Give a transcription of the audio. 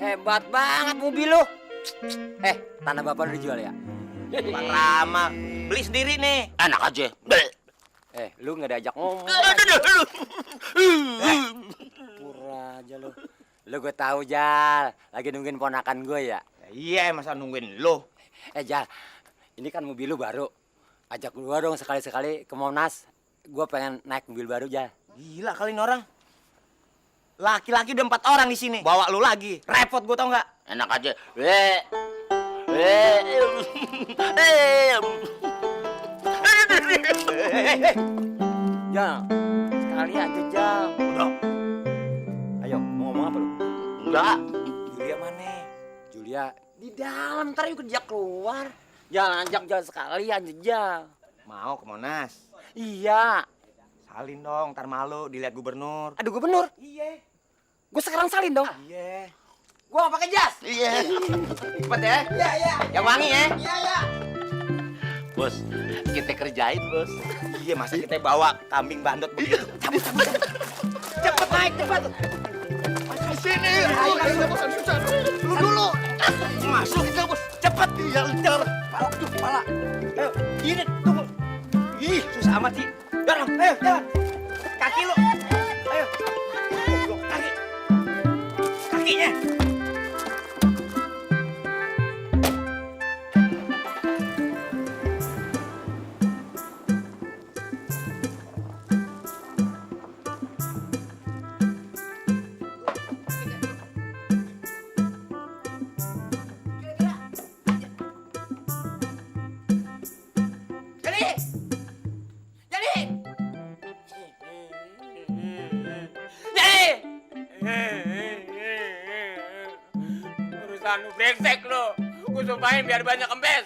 Hebat banget mobil lu. Tanah bapak udah dijual ya? Pak Rama, beli sendiri nih. Enak aja. Lu nggak diajak ngomong. Pura aja lu. Lu gue tahu Jal, lagi nungguin ponakan gue ya. Iya, masa nungguin lo? Jal, ini kan mobil lu baru. Ajak gua dong sekali-sekali ke Monas. Gua pengen naik mobil baru Jal. Gila kali ini orang. Laki-laki udah 4 orang di sini. Bawa lu lagi. Repot gua tau nggak? Enak aja. Jal, sekali aja Jal. Udah. Ayo, mau ngomong apa lu? Enggak. Julia mana? Julia di dalam, ntar yuk kerja keluar. Jangan ajak Jal sekali aja Jal. Mau ke Monas? Iya. Salin dong, ntar malu dilihat gubernur. Aduh gubernur, Iya. gue sekarang salin dong. Iya. Gua mau pakai jas. Iya. Cepet ya. Iya, iya. Yang wangi ya. Iya, iya. Bos, kita kerjain, Bos. Iya, masa kita bawa kambing bandot begitu. Cabut. Cepet naik, cepet. Di sini. Lu dulu. Masuk kita, Bos. Cepet. Iya, ntar. Kepala. Ayo, ini tunggu. Ih, susah amat sih. Dorong, ayo, jalan. Kaki lu. Ayo. Goblok, kaki. Kakinya. Urusan lu brengsek lu. Gua sumpahin biar banyak kempes.